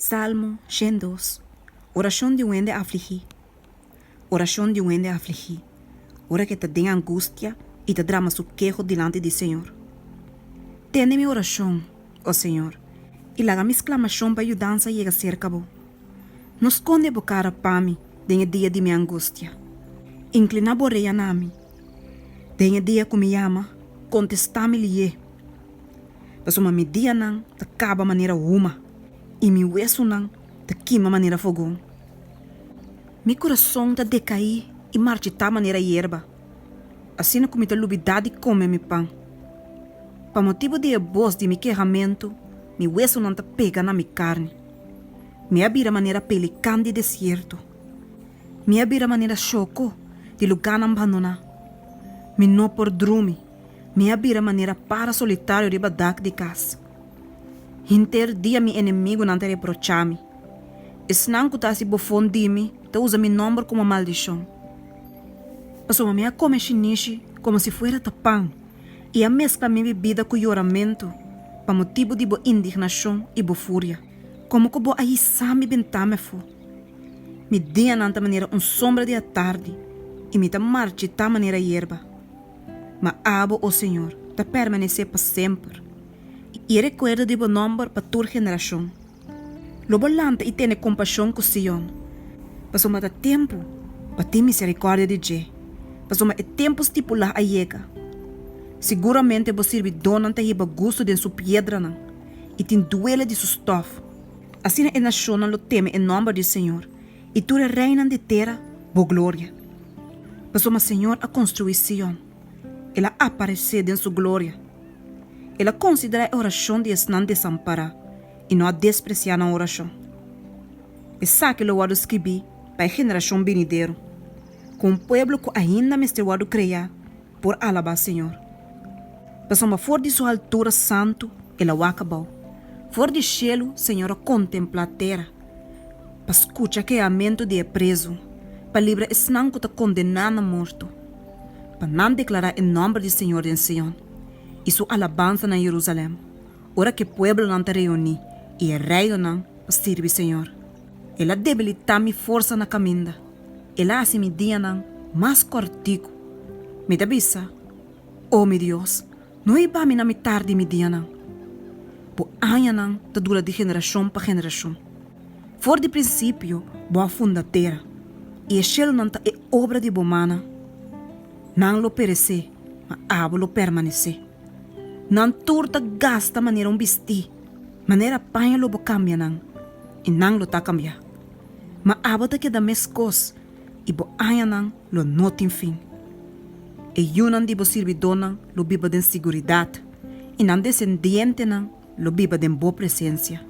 Salmo 102 Orashon di un hende afligí Orashon di un hende afligí ora ku e ta den angustia i ta drama su keho dilanti di Señor. Tende mi orashon, o Señor, i laga mi sklamashon pa yudansa yega serka Bo. No skonde Bo kara pa mi den e dia di mi angustia. Inkliná Bo orea na mi. Den e dia ku mi yama, kontestá mi lié. Pasobra mi dianan ta kaba manera huma i mi wesunan ta kima manera fogon. Mi kurason ta dekaí i marchitá manera yerba, asina ku mi ta lubidá di kome mi pan. Pa motibu di e bos di mi kehamentu mi wesunan ta pega na mi karni. Mi a bira manera pelikan di desierto. Mi a bira manera shoko di lugánan bandoná. Mi no por drumi. Mi a bira manera para solitario riba dak di kas. Henter dia mi enemigunan ta reprochá mi. Esnan ku ta hasi bofon di mi ta usa mi nòmber komo maldishon. Pasobra mi a kome shinishi komo si fuera ta pan i a meskla mi bibida ku yoramentu pa motibu di bo indignashon i bo furia. Komo ku bo a hisá mi bentá mi afó. Mi dianan ta manera un sombra di atardi i mi ta marchitá manera yerba. Ma abo, o Señor, ta permanesé pa semper, i e rekuerdo di bo nòmber pa tur generashon. Lo bo lanta i tene kompashon ku Sion, pasobra ta tempu pa tin miserikòrdia di dje, pasobra e tempu stipulá a yega. Siguramente bo sirbidónan ta hiba gustu den su piedranan i tin duele di su stòf. Asina e nashonnan lo teme e nòmber di Señor I tur e reinan di tera bo gloria. Pasobra Señor a konstruí Sion, El a aparesé den su gloria. El a konsiderá e orashon di esnan desampará i no a despresiá nan orashon. Esaki lo wòrdu skibí pa e generashon binidero, ku un pueblo ku ainda mester wòrdu kreá por alabá Señor. Pasobra for di su haltura santu el a wak abou, for di shelu Señor a kontemplá tera, pa skucha kehamentu di e prezu, pa libra esnan ku ta kondená na morto, pa nan deklará e nòmber di Señor den Sion i su alabansa na Jerusalèm, ora ku e pueblonan ta reuní i e reinonan pa sirbi Señor. El a debilitá mi forsa na kaminda. El a hasi mi dianan mas kòrtiku. Mi ta bisa, O mi Dios, no hiba mi na mitar di mi dianan. Bo añanan ta dura di generashon pa generashon. For di prinsipio bo a funda tera, i e shelunan ta e obra di bo mannan. Nan lo peresé, ma abo lo permanesé. Nan tur ta gasta manera un bistí, manera paña lo bo kambia nan, i nan lo ta kambiá. Ma abo ta keda meskos i bo añanan lo no tin fin. E yunan di bo sirbidónan lo biba den siguridat i nan desendientenan lo biba den bo presensia.